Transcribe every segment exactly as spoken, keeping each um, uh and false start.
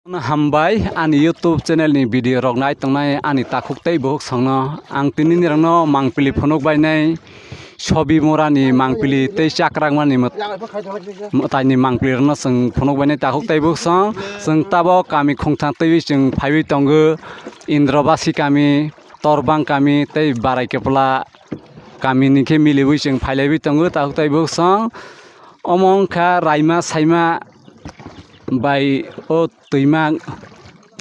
Hambai ani YouTube channel ni video rok nai tongnai ani takhuk tei bukhuk songno. Ang tini nirokno mangpili phunuk bainai, sobi murani mangpili tei chakrakmani mwt-, mwtaini mangpili rokno chwng phunuk bainai takhuk tei bukhuk song. Chwng tabok kami khungthang twiwi chwng phaiwi tongo, Indrabasi kami, Torbang kami tei Barai Kepla kami ni khe miliwi chwng phailaiwi tongo takhuk tei bukhuk song. Omo wngkha Raima Saima bai o twima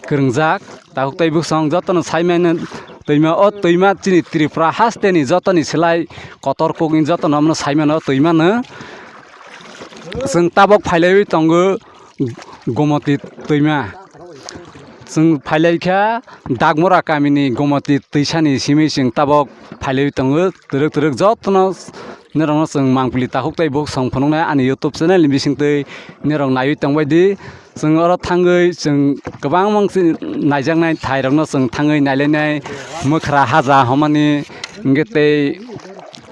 kwrwngjak. Takhuk tei bukhuk song jotono saimano twima, o twima chini Tripura hasteni jotoni slai kotor kokni jotono omono saimano o twimano. Chwng tabok phailaiwi tongo Gomoti twima. Chwng phailaikha Dakmura kamini Gomoti twisani simi chwng tabok phailaiwi tongo. Twrwk twrwk jotono norokno chwng mangpili takhuk tei bukhuk song phunuknai ani YouTube channel ni bisingtwi norok naiwi tongbaidi. Chwng oro thangwi chwng kwbangma wngsi naijaknai thairokno chwng thangwi nailainai, mwkhra haja homani, hwnkhe tei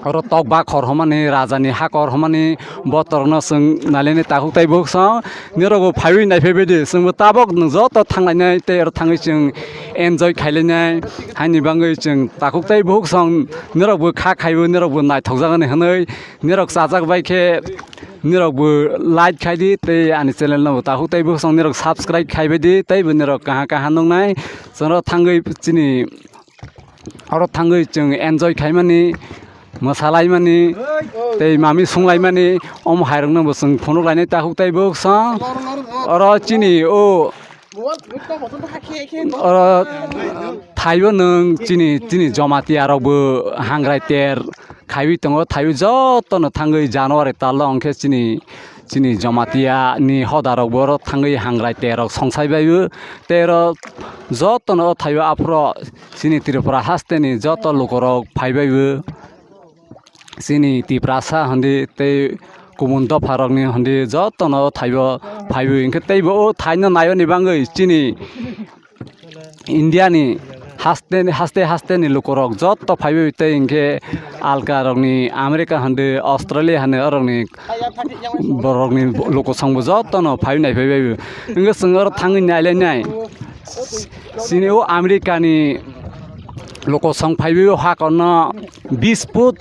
oro tok bakhor homani, rajani hakor homani botorokno chwng nailainai takhuk tei bukhuk song. Norokbo phaiwi naiphaibaidi, chwngbo tabok nwng joto thanglainai tei oro thangwi chwng enjoy khailainai. Haini bagwi chwng takhuk tei bukhuk song norokbo kha khaiwi norokbo naithokjaknai hwnwi norok chajak bai khe norokbo like khaidi tei ani channel no takhuk tei bukhuk song norok subscribe khaibaidi teibo norok kaha kaha nuknai. Chwngno thangwi chini oro thangwi chwng enjoy khaimani, mwsalaimani tei mami sunglaimani, omo hairokno bo chwng phunuk lainai takhuk tei bukhuk song. Oro chini o Oro thaibo nwng chini, chini Jamatia rokbo hangrai ter khaiwi tongo, thaiwi jotono thangwi January talo hwnkhe chini, chini Jamatia ni hoda rokbo oro thangwi hangrai ter rok songsai baibo tei oro jotono o thaibo aphuru chini Tripura hasteni joto lukurok phaibaio. Chini Tiprasa hwndi tei kubun dopharokni hwndi jotono thaibo phaiwi hwnkhe teibo o thaino naiyoni bagwi chini Indiani haste, haste, hasteni lukurok joto phaiwi tei hwnkhe alkarokni America hwndi Australia hwndi orokni borokni lukusongbo jotono phaiwi naiphaibaio. Hwnkhe chwng oro thangwi nailainai. Chini o Americani lukusong phaiwi o hakorno bis foot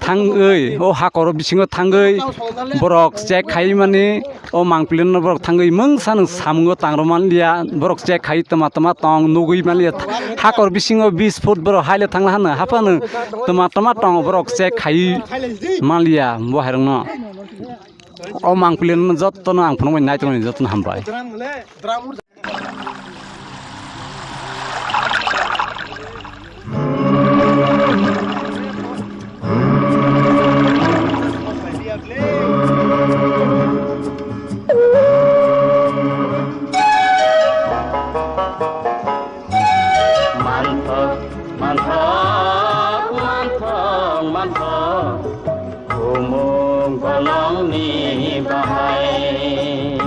thangwi, o hakoro bisingo thangwi borok check khaimani, o mangpilino borok thangwi mungsa nwng samungo tangrw manliya, borok check khai tama tama tong nugwi manliya, hakor bisingo bis foot borok haile thangla hano haphano tama tama tong borok check khai manliya bo hairokno. O mangpilino jotono ang phunukmani naitukmani jotono hambai. Manthok, manthok, manthok, manthok. Bumung bolongni bahai.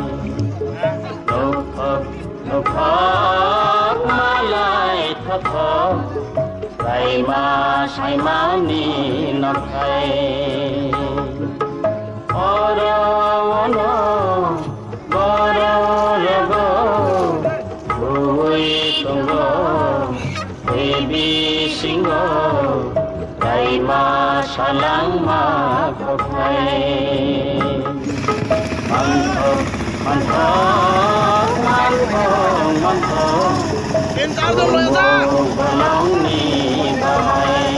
Nokhok, nokhok, malai thothok. Saima, saimani nokhai. Oro, ono, borok rogo, bui tongo. Tei bisingo kaima salangma kothai. Manthok, manthok, manthok, manthok. Bolongni bahai.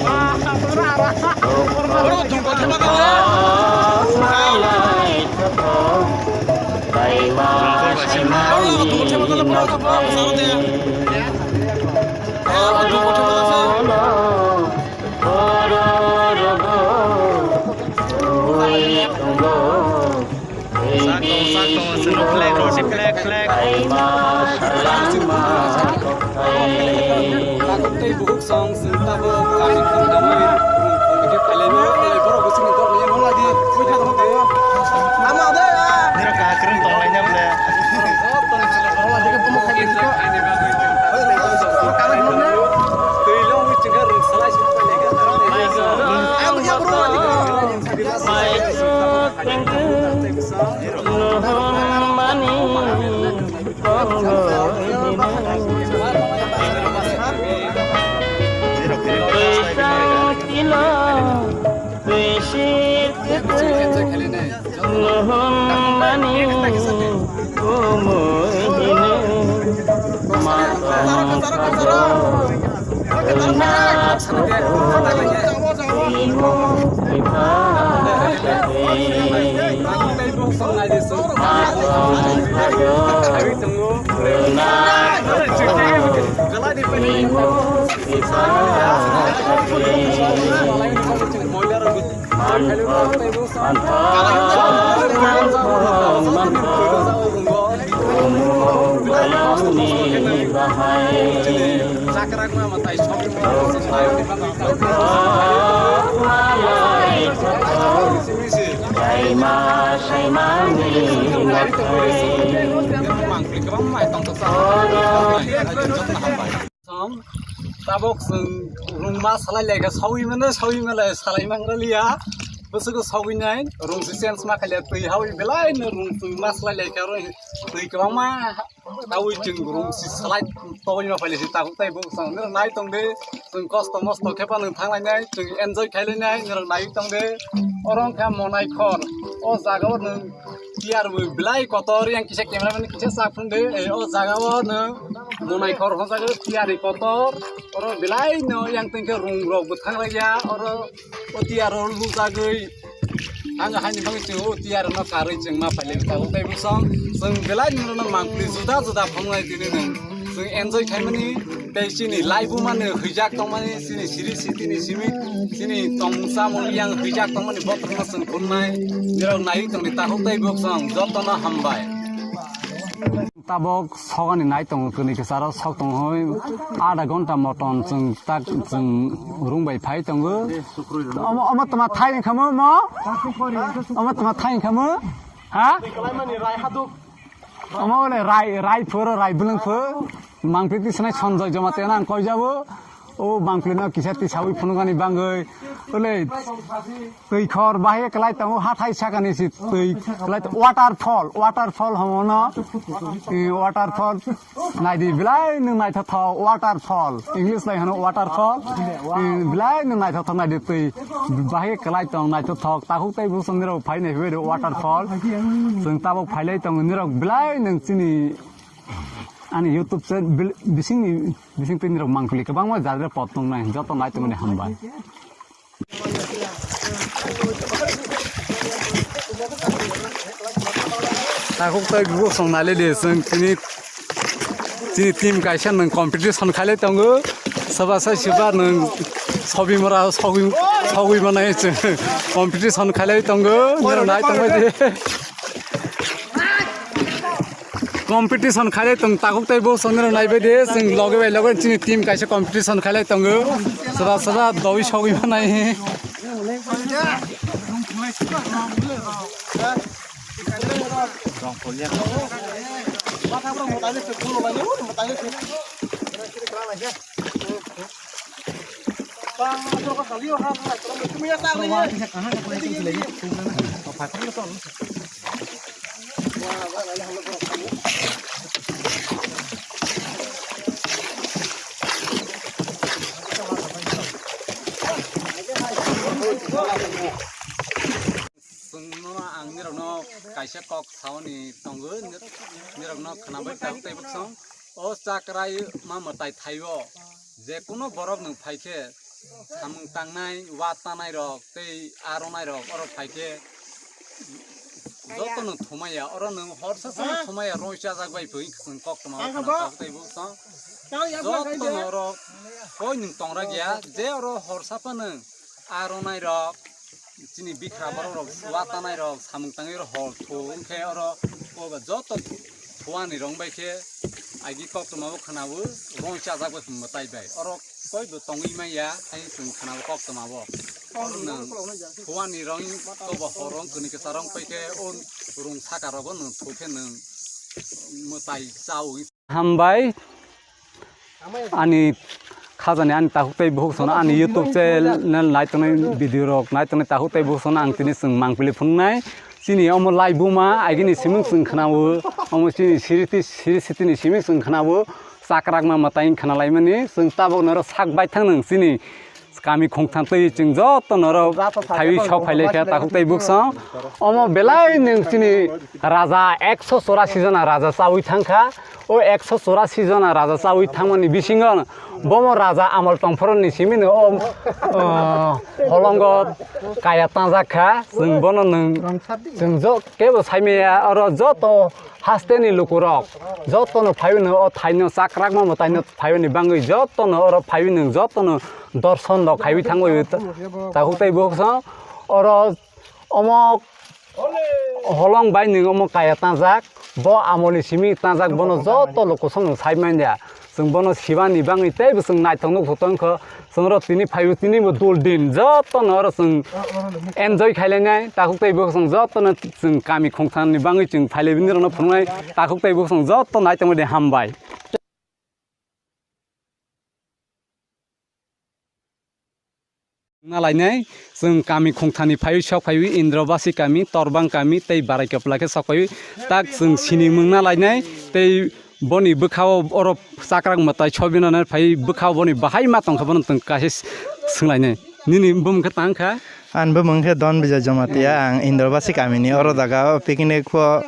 Manthok, malai thothok. Kaima saimani nokhai. Oro, oro, rogo, oi, tongo. Sakto, sakto, sino flag, roti flag, flag. Kaima salangma kothai. Takhuk tei bukhuk song, sing tabuk, kami kham damwi, bumung kham khe phailai no, lai borok bo sini dok ni mangla di, pui kha dok kayo. Ama de ya. Nira ka kren tong lai na ble. Twi long wi chingkha rung salai sini phailai kha. Ang ya bro. Mani. Tabok chwng rungma salai lai kha, sawi mano, sawi mano, salai mangra liya. Bwswk sawi nai, rung si chance ma khalia, twi hawi belai no rung chwng ma salai lai kha, oro twi kwbangma tawi chwng rung si salai toboi ma phaile si tabuk tai bwswk nai tong de, chwng kosto mosto khe phano thang lai nai, chwng enjoy khai lai nai, norok nai tong de. Oro wngkha Monaikhor, o jaga o nwng Tiyar bo belai kotor, yang kisa camera man kisa sak phunde, eh, o jaga o no Monaikhor ho jaga tiyar ni kotor, oro belai no yang tengke rung rok bwthang lai ya, oro o tiyar o lujagwi ang haini bagwi chwng o tiyar no karwi chwng ma phailai ta o tei bwsong chwng belai no mangpli juda juda phungnai tini nwng. Chwng enjoy khaimani, tei chini life o mani hwijak tongmani, chini siri sitini simi, chini tongmung chamung yang hwijak tongmani bothorno chwng khulnai. Nirok naiwi tongni takhuk tei bwsong jotono hambai. Tabok sogani nai tongo, kwnwi kwcharo sok tongo hoi, adha ghonta moton chwng tak chwng rung bai phai tongo. Omo, omo toma thai wngkha mo, mo? Omo toma thai wngkha mo? Ha? Omo le rai, rai phoro, rai bwlwng pho. Mangpili tisanai Sanjoy Jamatia nang koi jabo. O mangpili no kisa tisawi phunukani bangwi. Ole twi khor bahai kwlai tongo, hathai sakani si twi kwlai to-, waterfall, waterfall hono no. Eh, waterfall. Naidi belai nwng naithothok waterfall. English lai hano waterfall. Eh, belai nwng naithothok naidi twi bahai kwlai tong naithothok. Takhuk tei bwsong nirok phai nai phai waterfall. Chwng tabok phailai tongo nirok belai nwng chini ani YouTube channel bil-, bisingni, bising twi nirok mangpili kwbangma jadre pot tongnai joto nai tongmani hambai. Takhuk tei bwsong naile de chwng tini, tini team kaisa nwng competition khailai tongo. Soba sai soba nwng sobi mora sogwi, sogwi manai chwng competition khailai tongo. Nirok nai tongbai de. Competition khailai tong takhuk tei bo songrok naibai de, chwng loge bai loge chini team kaisa competition khailai tongo. Sara sara doi sogwi manai. Chwngno ang nirokno kaisa kok saoni tongo, nirokno khwnabai tabuk tei bwsong. O chakrai ma mwtai thaio, je kuno borok nwng phai khe, samung tangnai, wa tanai rok tei aronai rok oro phai khe, joto nwng thumaya, oro nwng horsa sano thumaya, roi chajak bai phui nwng kok toma khana kok tei bwsong. Joto nwng oro hoi nwng tongra gya, je oro horsa phano aronai rok, chini bikra borok rok, wa tanai rok, samung tangwi rok hor thu wngkhe oro joto thuani rong bai khe agi koktwma bo khwnawo rong chajak bai mwtai bai. Oro koi bo tongwi manya hai chwng khwnawo koktwma bo. Oro nwng thuani rong kobo hor rong kwnwi kwsa rong pai khe o rung saka rogo nwng thu khe nwng mwtai chao. Hambai. Ani khajani ani takhuk tei bukhuk sono ani YouTube channel nai tongnai video rok nai tongnai takhuk tei bukhuk sono ang tini chwng mangpili phunuknai. Tini omo laibuma agini simung chwng khwnao, omo chini siriti, siri sitini simung chwng khwnao, chakrakma mwtai khwnalaimani, chwng tabok norok sak baithang nang chini kami khungthang twi chwng joto norok phaiwi sok phailai kha takhuk tei buksong. Omo belai nwng chini raja ekso chorasi jona raja chawi thangkha. O ekso chorasi jona raja chawi thangmani bisingo bomo raja amal tongphoroni simino o, o, holongo kaya tangjak kha. Chwng bono nwng, chwng jo-, kebo saimaya oro joto hasteni lukurok jotono phaiwi nwng o thaino chakrakma mwtaino phaiwini bangwi jotono oro phaiwi nwng jotono dorson rok khaiwi thangwi takhuk tei buksong oro omo holong bai nwng omo kaya tangjak, bo amoni simi tangjak, bono joto lukusong nwng sai manya. Chwng bono sibani bangwi teibo chwng naithok nukhuk tongkho. Chwng oro tini phaiwi tini bo dul din jotono oro chwng enjoy khailainai. Takhuk tei buksong jotono chwng kami khungthani bangwi chwng phailai bini rokno phunuknai. Takhuk tei buksong joto naitongmani hambai. Nalainai, chwng kami khungthani phaiwi sok phaiwi Indrabasi kami, Torbang kami tei Barai Kapla khe sok phaiwi tak chwng sinimung nalainai tei boni bwkhao oro chakrak mwtai sobinani phaiwi bwkhao boni bahai ma tongkha bono chwng kaisa swnglainai. Nini bumung khe tang kha? Ani bumung khe Don Bijay Jamatia, ang Indrabasi kamini oro jaga o picnic pho,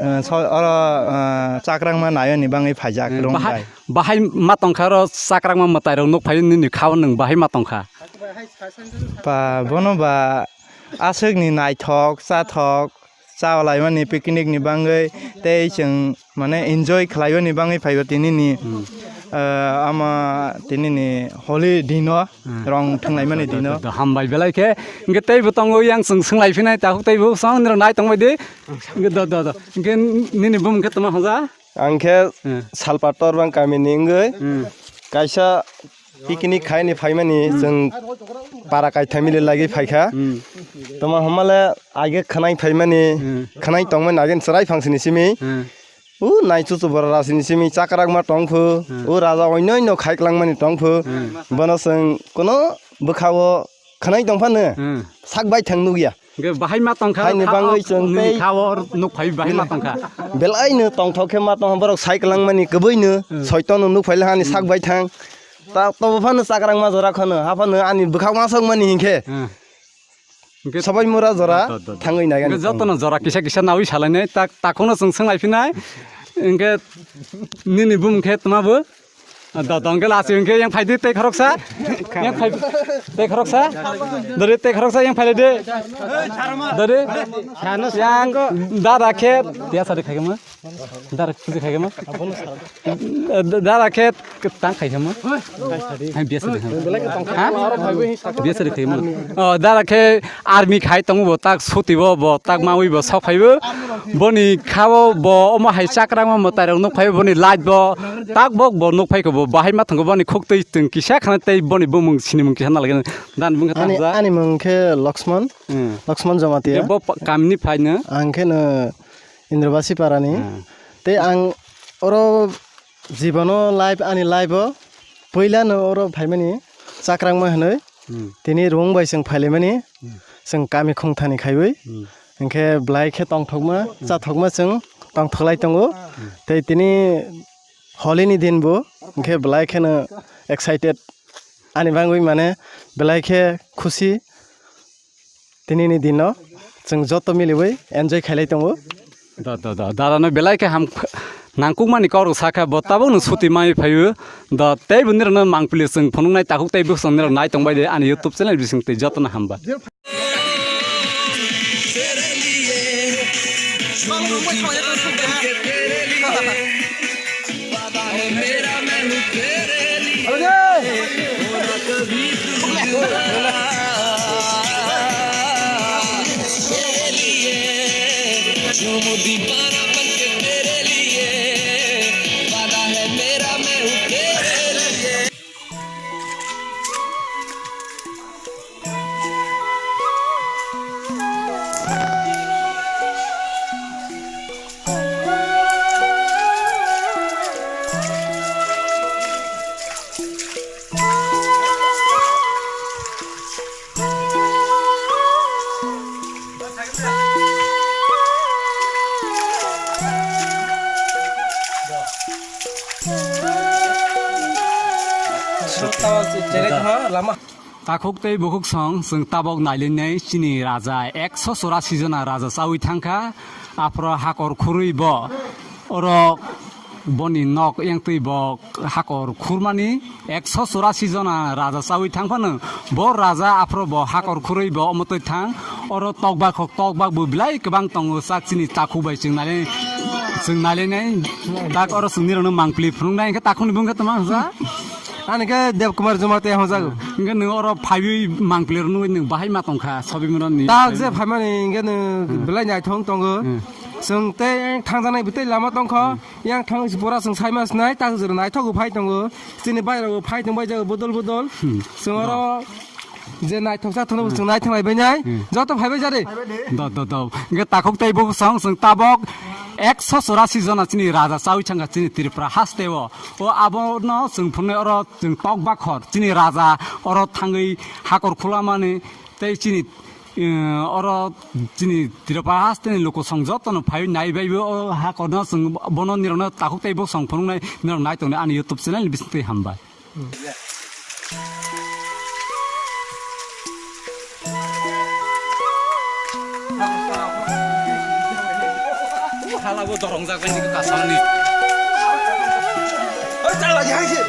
eh, so-, oro, eh, chakrakma naiwi ni bangwi phaijak. Eh, rung bahai, bai. Bahai ma tongkha oro chakrakma mwtai rok nuk phai nini khao nwng bahai ma tongkha. Pa, bono ba aswk ni naithok, chathok, cha laimani picnic ni bangwi tei chwng mane enjoy khlaiwi ni bangwi phaibo tini ni, hmm, eh, ama tini ni holi dino, hmm, rong thwnglaimani dino. Do, do, do, hambai belai khe. Hwnkhe teibo tongo yang chwng swnglaiphinai takhuk teibo song nirok nai tongbai di. Hwnkhe do, do, do. Hwnkhe nini bumung khe tongma hoja? Ang khe, hmm, Salpa Torbang kamini wngwi, hmm, kaisa picnic khaini phaimani, hmm, chwng para kaitham mili lagwi phaikha. Hmm. Tongma hwnmale age khwnai phaimani, hmm, khwnai tongmani age chwrai phangsini simi. Hmm. O nai chuchu bora rasini simi chakrakma tongphu. Hmm. O raja oino oino khaiklangmani tongphu. Hmm. Bono chwng kono bwkhao khwnai tongphano, hmm, sak baithang nukya. Hwnkhe bahai ma tongkha, haini kha-, bangwi chwng nini tei khao nuk phai bahai ma tongkha. Belaino tongthok khe ma tongkha, borok sai kwlangmani kwbwino, hmm, soitono nuk phai le hani sak baithang. Ta tobo phano chakrakma jora khano, haphano ani bwkhak ma sokmani hinkhe. Hmm. Hwnkhe sabai mura jora, do, do, do, do, thangwi nai ani hwnkhe jotono jora kisa kisa nawi salainai, tak, takhukno chwng swnglaiphinai. Hwnkhe nini bumung khe tma bo? Ah, da, da, hwnkhe lasi hwnkhe yang phaidi tei khoroksa. Yang phai-, tei khoroksa. Dori tei khoroksa yang phaidi. Dori. Yang dara khe, ya sadi khaikhe ma. Dara khe khaikhe ma. Dara khe tang khaikhe ma. Hai biasa de. Ha? Biasa de khaikhe ma. Oh, dara khe army khai tongo bo tak suti bo, bo tak mawi bo sok phaibo. Boni khao bo omo hai chakrakma mwtai rok nuk phaibo, boni light bo tak bok bo nuk phaikho bo bahai ma thango boni khuk twi tong kisa khana tei boni bumung sinimung kisa nalagena. Dan bung khe ani, tangja. Ani mung khe Laxman. Hmm. Laxman Jamatia. Bo pa-, kamni phaino? Ang khe no Indrabasi parani. Hmm. Tei ang oro jibono life, ani life o puila no oro phaimani chakrakma hinwi. Hmm. Tini rung bai chwng phailaimani, hmm, chwng kami khungthani khaiwi. Hmm. Hinkhe belai khe tongthokma, hmm, chathokma chwng tongthoklai tongo. Hmm. Tei tini holi ni din bo, hinkhe belai kheno excited. Ani bangwi mane belai khe khusi. Tinini dino chwng joto miliwi enjoy khailai tongo. Da, da, da, dada no belai khe ham nangkukmani kok rok sakha, bo tabuk no suti mai phaio. Da, tei bo nirok no mangpili chwng phunuknai takhuk tei bwswk nirok nai tongbai de ani YouTube channel bising twi joto no hamba. Takhuk tei bukhuk song chwng tabok nailainai chini raja ekso chorasi jona raja chaui thangkha, aphro hakor khurwi bo oro boni nok yangtwi bo hakor khurmani ekso chorasi jona raja chaui thangphano bo raja aphro bo hakor khurwi bo omo twi thang. Oro tokbak hok tokbak bo belai kwbang tongo, chak chini takhuk bai chwng nai, chwng nailainai. Tak oro chwngni rokno mangpili phunuknai, hwnkhe takhukni bung khe tongma hwnsa? Ani khe Dev Kumar Jamatia hwnjago. Hwnkhe nwng oro phaiwi mangpili rok nugwi nwng bahai ma tongkha, Sobimura ni. Tak je phaimani hwnkhe nwng Hmm. belai naithok tongo. Hmm. Chwng tei thangjaknai bo tei lama tongkha. Hmm. Yang thang si pora chwng saima sinai, tak jora naithok bo phai tongo. Chini bai rok bo phai tong bai jago bodol bodol. Hmm. Chwng oro je naithok sa thangno Hmm. chwng naithok nai bai nai. Hmm. Joto phai bai jare. Do, do, do. Hwnkhe takhuk tei bukhuk song chwng tabok ekso chorasi jona chini raja chaui thangkha chini Tripura hasteo. O abono chwng phunuknai oro chwng tokbak hor. Chini raja oro thangwi hakor khulamani tei chini, eh, oro chini Tripura hasteni lukusong jotono phaiwi nai baibo o hakorno chwng bono nirokno takhuk tei bukhuk song phunuknai nirok nai tongnai ani YouTube channel ni bisingtwi hambai. Hala bo dorong jak bai ni kasang ni. Oi, chala di hai se.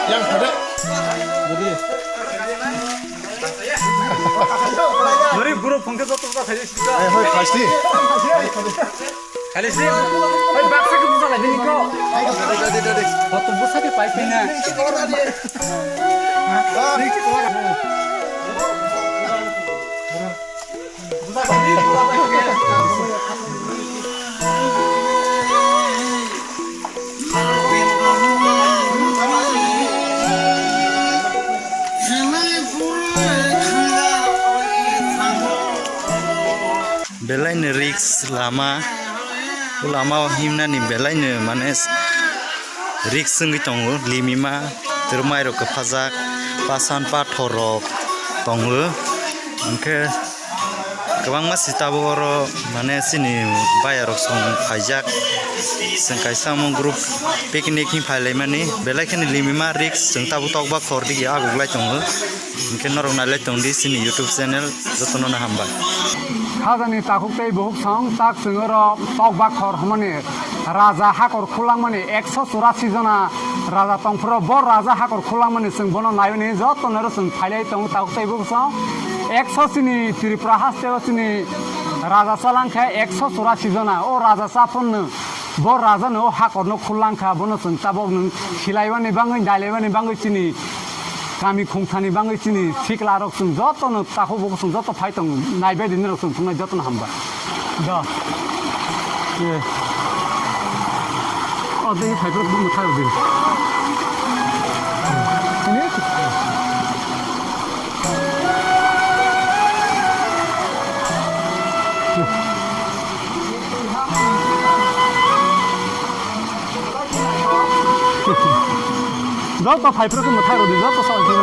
Yang pada. Jadi. Bari guru phone khe joto kha khaidi sida. Ai hoi khasti. Khaidi si. Oi baksa khe busa lai dini ko. Dadi dadi dadi. Hoto busa khe pai pina. Belai no risk lama, o lama o himnani belai no mane risk wngwi tongo, limima, twrwmai rok kwphajak, pasan pathor rok tongo, hwnkhe. Kwbangma si tabuk oro mane chini bayarok song phaijak. Chwng kaisa omo group picnic hinwi phailaimani. Belai kheno limima risk, chwng tabuk tokba khor digi aguglai tongo. Hinkhe norok nailai tongdi chini YouTube channel, jotono no hambai. Khajani takhuk tei bukhuk song tak chwng oro tokba khor hwnmani. Raja hakor khulangmani ekso churasi jona raja tongphuru, bo raja hakor khulangmani chwng bono naiwi ni joto no chwng phailai tongo, takhuk tei bukhuk song. Ekso chini Tripura haste o chini raja chalangkha ekso churasi jona, o raja chaphurno bo raja no o hakor no khulangkha, bono chwng tabok nwng khilaimani bangwi, nailaimani bangwi chini kami khungthani bangwi chini sikla rok chwng joto no takhuk bukhuk chwng joto phai tongo, naibai di norok chwng thungnai joto no hambai. Da. Ye. O de phai pro bu thai de. Ini. Joto phai phuru khe mwthai rw di, joto sal khe.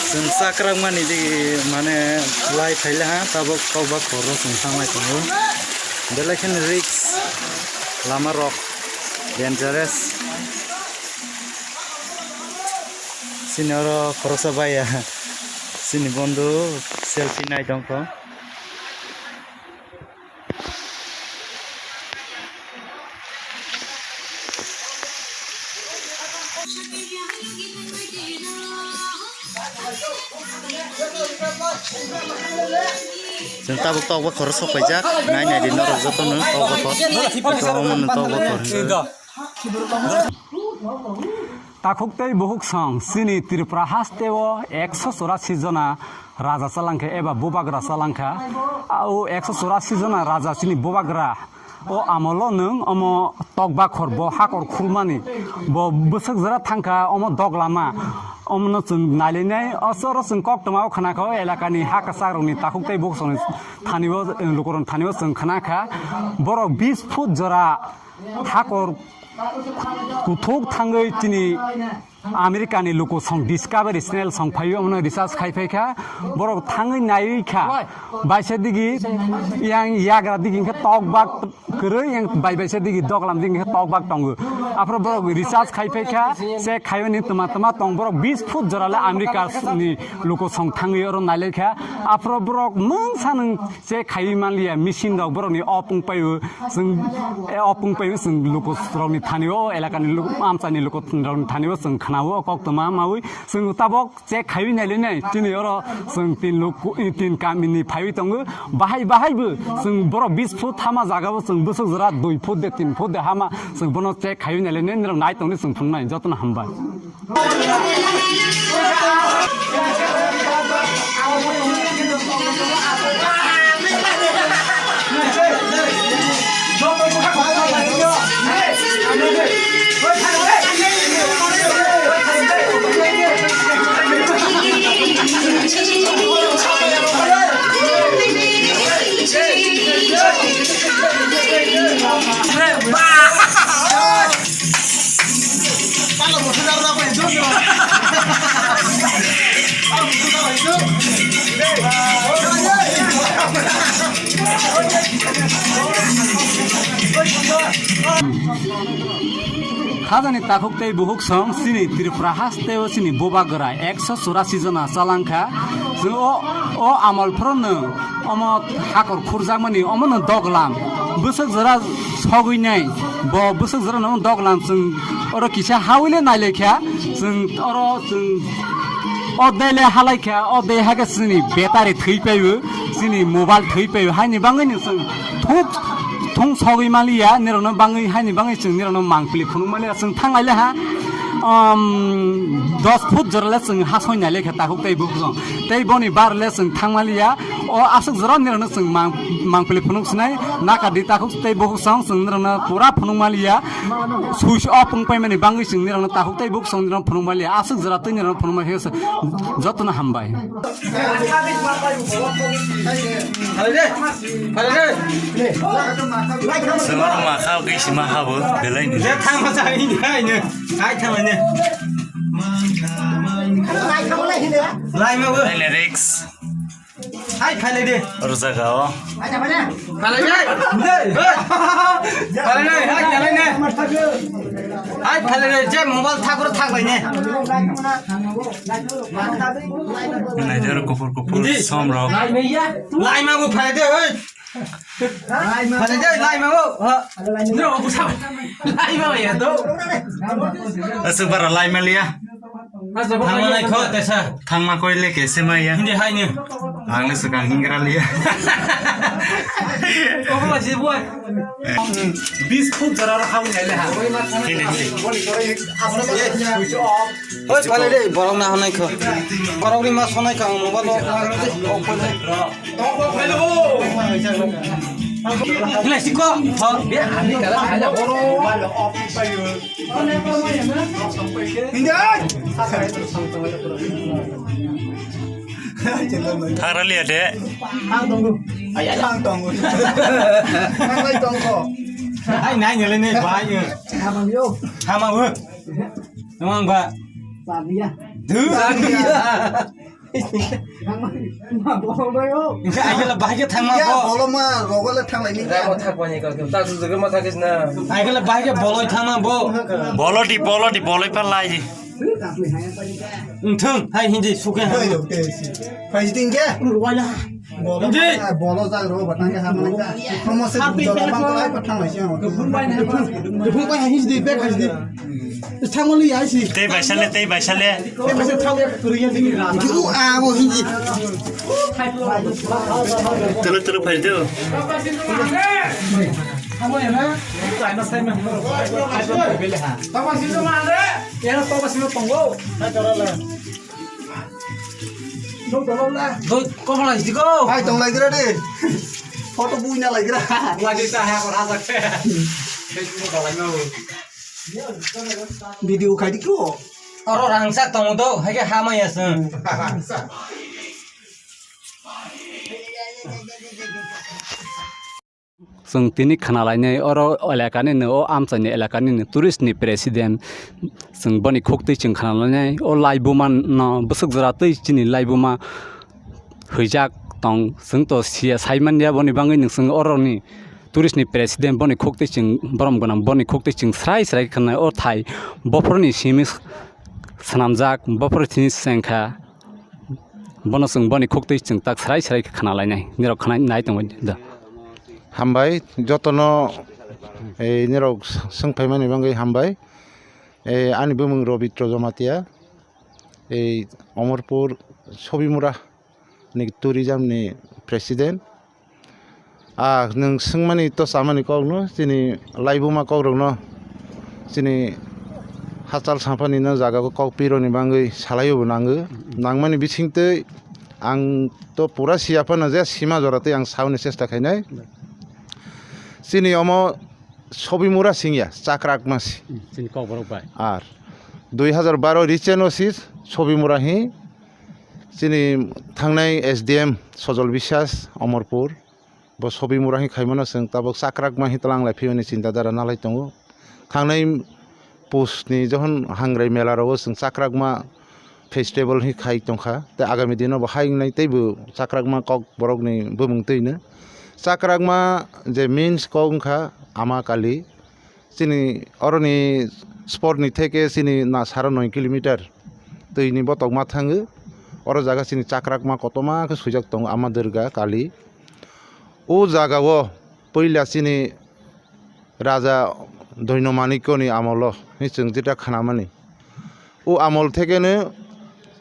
Chwng chakrak mani di mane lai phaila ha, tabuk kokba khoro chwng thanglai tongo. Belai kheno risk lama rok dangerous. Chini oro khoroksa baiya chini bondhu selfie nai tongkho. Chwng tabuk tok bakhoro sok paijak, nai nai di norok joto no tok bakhor. Ito omo no tok bakhor. Takhuk tei buhuk song chini Tripura haste o ekso chorasi jona raja chalangkha eba bubagra chalangkha. O ekso chorasi jona raja chini bubagra o amolo nwng omo tokbakhor bo hakor khulmani bo bwswk jora thangkha omo doglama omono chwng nailainai. Oro chwng koktwma o khnakha o elakani ha kwchak rokni takhuk tei buhuk songni thani o lukurokni thani o chwng khnakha borok bis foot jora hakor kuthuk thangwi chini America ni luku song Discovery Channel song phaio, omono research khai phaikha, borok thangwi naiwi kha, baisa digi yang yagra digi khe tok bak kwrwi, yang bai baisa digi doglam digi khe tok bak tongo. Aphuru borok research khai phaikha, se khaiwi ni tma tma tong borok bis foot jora le America ni luku song thangwi oro nailaikha. Aphuru borok mungsa nwng che khaiwi manliya, machine rok borokni op wng paio, chwng, eh, op wng paio, chwng luku rokni thani o, elakani luku, amchaini luku rokni thani o chwng khnao, o koktwma maui chwng tabok che khaiwi nailainai. Chini oro chwng tin luku, eh, tin kamini phaiwi tongo, bahai bahai bo chwng borok bis foot hama jaga o chwng bwswk jora dui foot de tin foot de hama chwng bono che khaiwi nailainai, norok nai tongni chwng phunuknai, jotono hambai. Khajani takhuk tei buhuk song chini Tripura haste o chini bubagra ekso churasi jona chalangkha. Chwng o, o amal phorono omo hakor khurjakmani omono doglam. Bwswk jora sogwi nai, bo bwswk jora no doglam, chwng oro kisa hawile nailaikha, chwng oro chwng o dele halaikha, o de hake chini battery thwi paio, chini mobile thwi paio, haini bangwi ni chwng thuk thung sogwi maliya, nirokno bangwi, haini bangwi chwng nirokno mangpili phunuk maliya, chwng thanglailaha, um, dos foot jorale chwng ha soi nailaikha takhuk tei bukhuk song. Tei boni barle chwng thangmaliya. O aswk jora nirokno chwng mang-, mangpili phunuk sinai, naka di takhuk tei bukhuk song chwng nirokno pura phunuk maliya. Switch off wng paimani bangwi chwng nirokno takhuk tei bukhuk song nirokno phunuk maliya. Aswk jora twi nirokno phunuk maliya, jotono hambai. Chwng oro ma kha khe sima habo belai ni. Je thang ma sa ini, ini. Hai thang ini. Lai ma bo. Lyrics. Hai, phalai de. Oro jaga o. Phalai de. Phalai de. Hai, phalai de. Hai, phalai de. Je mobile thakro thak lai ne. Nai jor kuphur kuphur som rok. Lai ma bo phalai de, oi. Phalai de, lai ma bo. Ha. Lai ma ya to. Aswk bara lai ma liya. Thangma nai kho, tesa. Thangma koi le kese maya. Hindi hai ni. Ang le swkang hingra liya. Obo la si buai. Bis foot jora ro khawi nai le ha. Hindi, hindi. Hoi, phalai de, borok na hanai kho. Borok ni ma sonai kang mo ba lo. Hilai si kho. Tho. Be ani kala kala. Thagra liya de. Ang tongo. Ang tongo. Ang lai tongo. Ai, nai, nai, nai, bai. Hamang yo. Hamang yo. Hamang ba. Sabiya. Du. Sabiya. Hingke aigela bahai khe thangma bo. Bolo ma, rogo le thang lai ni. Ramo thak bani ka, ta su su ma thak is na. Aigela bahai khe boloi thangma bo. Boloti, boloti, boloi pa lai. Nthung, hai hindi suke. Hai, oke, si. Phai ding ke? Wala. Bolo jai ro batang ha mani. Promo se bujor bang lai patang lai si. Bung bai hai si di bek hai si di. Thangoli hai si. Tei baisale, tei baisale. Tei baisale thau ya turiya di. Ju a bo hindi. Tulu tulu phai do. Thangoli ha. Tama si to man re. Ya to ba si to tongo. Doi, kok lai siko. Hai, tong lai gira de. Photo bui na lai gira. Wajib ta hai, apa rasa ke? Video khai di ko. Oro rangsak tongo do, hai ke hama ya sung. Chwng tini khna lainai oro elakani no, o amchaini elakani no tourist ni president, chwng boni khuk twi chwng khna lainai o laibuma no bwswk jora twi chini laibuma hwijak tong, chwng to siya sai manya boni bagwi no chwng oro ni tourist ni president boni khuk twi chwng borom gwnang boni khuk twi chwng srai srai khna o thai bophor ni simi swnamjak bophor thini sengkha. Bono chwng boni khuk twi chwng tak srai srai khe khna lainai, nirok khna nai tongwi da. Hambai jotono, ei, nirok swng phaimani bagwi hambai. Ei, ani bumung Robitro Jamatia, ei, Omorpur Sobimura ni tourism ni president. Ah, nwng swngmani to chamani kokno, chini laibuma kokrokno, chini hachal samphanino jagao kok pironi bagwi salaio bo nango. Nangmani bisingtwi ang to pura siya phano je sima jora twi ang sauni chesta khainai. Chini omo Sobimura singya, Chakrakma si. Hmm, chini kokborok bai. Ar dui hazar baro richeno si Sobimura hi chini thangnai S D M Sojol Biswas, Omorpur. Bo Sobimura hi khaimano chwng tabuk Chakrakma hi tlang lai phiyoni chinta dara nalai tongo. Thangnai pusni jokhon hangrai mela rogo chwng Chakrakma festival hi khai tongkha. Tei agami dino bo hai wngnai teibo Chakrakma kok borokni bumung twino. Chakrakma je means kok wngkha Ama Kali. Chini oroni spot ni theke chini na saro noi kilometer twi ni botok ma thango. Oro jaga chini Chakrakma kotorma khe swijak tongo Ama Durga Kali. O jaga o puila chini Raja Doino Manikyo ni amolo hinwi chwng jeta khnamani. O amol thekeno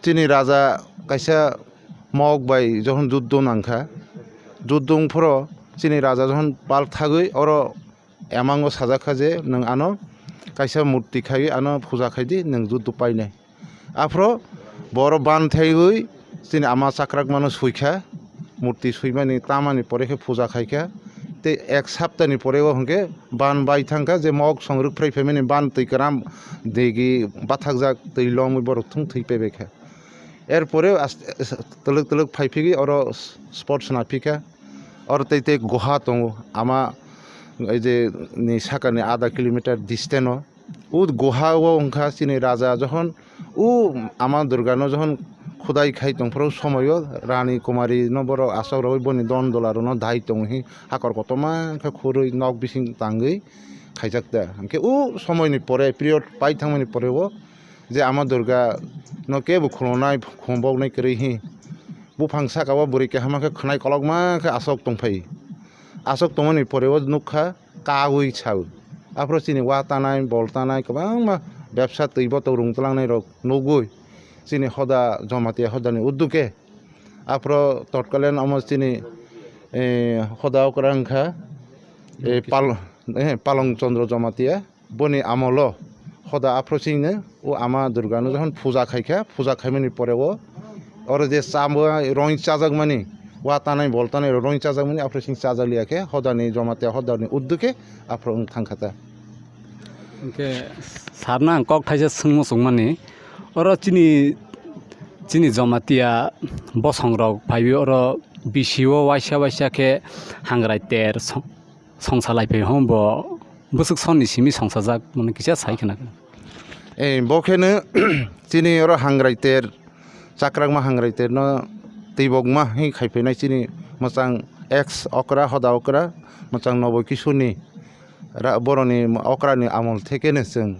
chini raja kaisa mok bai jokhon juddo nangkha, juddo wngphoro chini raja jokhon pal thagwi oro emango sajak kha je nwng ano kaisa murti khaiwi ano puja khai di, nwng juddo painai. Aphro bo oro ban thaiwi chini ama Chakrakmano sui kha, murti suimani tamani pore khe puja khai kha. Tei ek saptani pore o hwnkhe ban bai thang kha, je mok song rwk phrai phaimani ban twi kwram degi bathakjak twi lomwi borok thung thwi paibai kha. Er pore as-, twlwk twlwk phai phigwi oro spot sna phi kha. Oro tei tei goha tongo ama, ei je ni sakani adha kilometer distance o. O goha o wngkha chini raja jokhon o ama Durga no jokhon khudai khai tongphuru somoio Rani Kumari no borok asok rogwi boni don dola rok no dai tongo hi hakor kotorma khe khurwi nok bising tangwi khaijak ta. Hwnkhe o somoi ni pore period pai thangmani pore o je ama Durga no kebo khulungnai khumboknai kwrwi hi buphang saka o bwrwi kaham khe khwnai kolokma khe asok tongphai. Asok tongmani pore o nukha kawi sao. Aphro chini wa tanai, bol tanai, kwbangma bebsa twi botok rung twlangnai rok nugwi chini hoda Jamatia hodani udduk khe. Aphro totkaline omo chini, eh, hoda okra wngkha, eh, Pal-, eh, Palong Chandra Jamatia. Boni amolo hoda aphro chini o ama Durga no jokhon puja khai kha, puja khaimani pore o oro je chamo roi chajakmani, wa tanai bol tanai roi chajakmani aphro chini chajak liya khe hodani Jamatia hodani udduk khe aphro wng thang kha ta. Hwnkhe sarno ang kok thaisa swngmo chukmani, oro chini, chini Jamatia bosong rok phaiwi oro bisi o waisa waisa khe hangrai ter song-, songsa lai phai hwn bo bwswk sonni simi songsajak mani kisa sai khna. Eh, bo kheno chini oro hangrai ter, Chakrakma hangrai ter no tibokma hi khai phainai chini mwchang ex okra, hoda okra, mwchang Nobo Kishorni ra-, boroni okrani amol thekeno chwng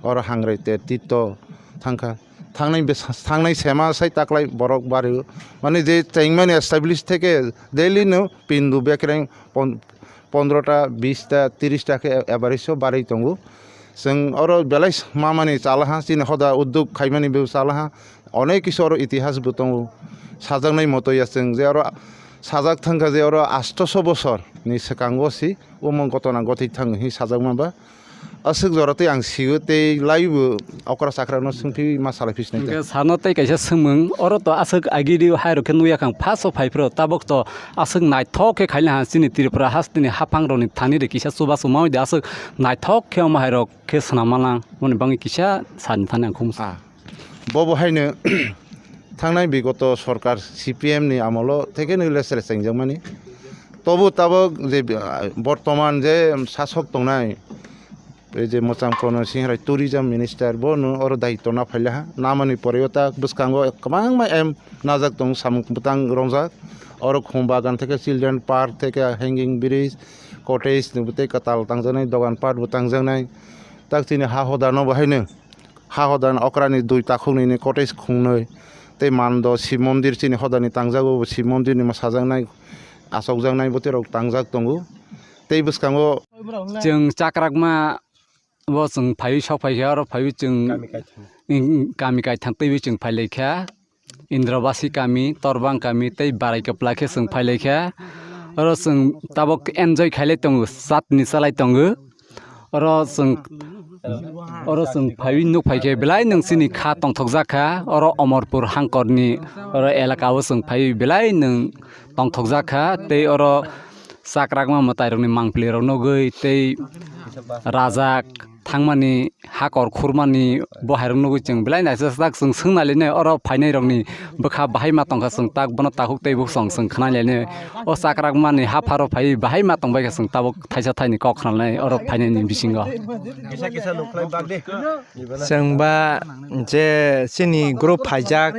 oro hangrai ter tito thangkha. Thangnai bes-, thangnai sema sai taklai borok bari o. Mane je chengmani establish theke daily no pindu bekreng pon-, pondro ta, bis ta, tiris ta khe average o barwi tongo. Chwng oro belai mamani chalaha, chini hoda udduk khaimani bo chalaha. Onek kisu oro itihas bo tongo. Sajaknai moto ya chwng je oro sajak thangkha je oro astoso bosor ni swkango si omo gotona gotwi thang hi sajakma ba. Aswk jora tei ang sio tei laibo okra chakra no swngphi ma salai phi sinai ta. Hwnkhe sano tei kaisa swngmung, oro to aswk agidi hai rok khe nukya kha, first o phai phro tabok to aswk naithok khe khaina ha chini Tripura hasteni haphang rokni thani de kisa chubachu maui de aswk naithok khe omo hai rok khe swnam manang moni bangwi kisa sani thani ang khumsa. Ah, bobo haino thangnai bigoto sorkar C P M ni amolo theke nwi lesre chengjakmani. Tobo tabok je, ah, bortoman je sasok tongnai, ei je Mwchang Prono Singh Rai tourism minister, bono oro daityo na phailaha. Namani pore o ta bwskango kwbangma M najak tongo, samung bwtang romjak. Oro khum bagan theke children park theke hanging bridge, cottage ni bwtwi kwtal tangjaknai, dogan park bo tangjaknai. Tak chini ha hoda no bo haino ha hoda ni okra ni dui takhuk ni cottage khungnwi tei mando Shiv mondir chini hoda ni tangjago, bo Shiv mondir ni mwsajaknai, achokjaknai bwtwi rok tangjak tongo. Tei bwskango chwng chakrakma bo chwng phaiwi sok phaikha, oro phaiwi chwng kami kaitham twiwi chwng phailaikha. Indrabasi kami, Torbang kami tei Barai Kwpla khe chwng phailaikha. Oro chwng tabok enjoy khailai tongo, chatni chalai tongo. Oro chwng, oro chwng phaiwi nuk phaikhe belai nwng chini kha tongthokjak kha. Oro Omorpur hangkorni oro elaka o chwng phaiwi belai nwng tongthokjak kha. Tei oro chakrakma mwtairokni mangpilirok nugwi tei rajak thangmani, hakor khurmani bo hairok nugwi chwng belai naisajak. Chwng swngnalinai oro phainairokni bwkha bahai ma tongkha, chwng tak bono takhuk tei bwsong chwng khwnalainai. O chakrakmani hapharo phaiwi bahai ma tongbaikha, chwng tabuk thaisa thaini kok khwnalainai oro phainaini bisingo. Chwng ba je chini group phaijak,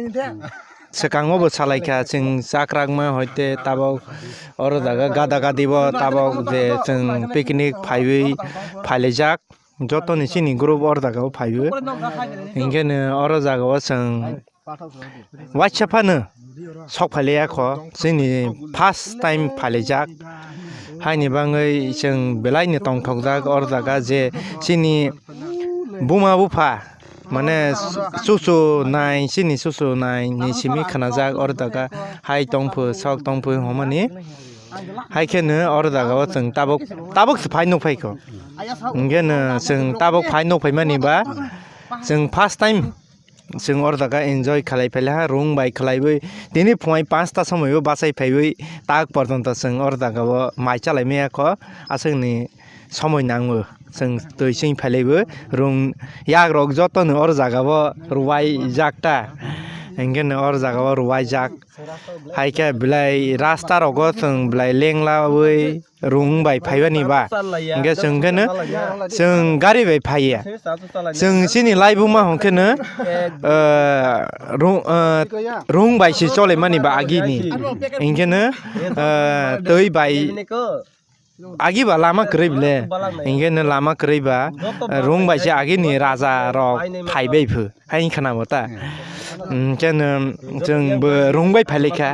swkango bo salaikha, chwng chakrakma hoite tabok oro jaga gada gadi bo tabok je chwng picnic phaiwi phailaijak. Jotoni chini group oro jaga o phaiwi, hinkhe no oro jaga o chwng waisa phano sok phailaiya kho, chini first time phailaijak. Haini bagwi chwng belai no tongthokjak oro jaga je chini buma bupha, mane chuchu nai, chini chuchu nai ni simi khnajak oro jaga hai tongphu, sok tongphu hwnmani. Hai khe no oro jaga o chwng tabuk, tabuk se phai nuk phai kho. Hinkhe no chwng tabuk phai nuk phaimani ba chwng first time chwng oro jaga enjoy khlai phailaiha, rung bai khlaiwi tini phunai panch ta somoi o bachai phaiwi tak porjonto chwng oro jaga o mai chalai maya kho. Aswkni somoi nango chwng twi chwng phailaiwi rung yak rok jotono oro jaga o rwai jak ta, hinkhe no oro jaga o rwai jak. Hai khe belai rasta rogo chwng belai lenglawi rung bai phaibani ba. Hinkhe chwng khe no chwng gari bai phaiya. Chwng chini laibuma hwn khe no, eh, rung, eh, rung bai se cholemani ba agini. Hinkhe no, eh, twi bai Agi ba lama kwrwi bile, hinkhe no lama kwrwi ba, rung bai se agini raja rok phai bai phu, hai khna bo ta. Hinkhe no chwng bo rung bai phai lai kha,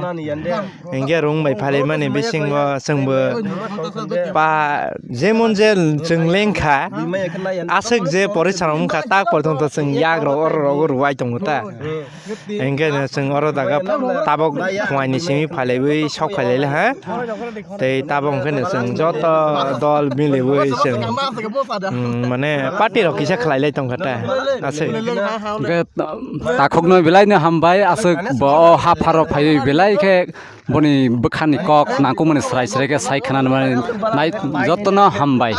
hinkhe rung bai phai lai mani bisingo chwng bo pa jemon je chwng leng kha, aswk je porisaram wng kha tak porjonto chwng yak rok oro rok rwai tongo ta. Hinkhe no chwng oro jaga tabok phuaini simi phailaiwi sok phailai ha. Tei tabok hinkhe no chwng joto dol miliwi chwng, mm, mane party rok kisa khlailai tongkha ta aswk. Hinkhe takhukno belai no hambai, aswk bo o hapharo phaiwi belai khe boni bwkhani kok nangkukmani srai srai khe sai khwnani mani nai jotono hambai.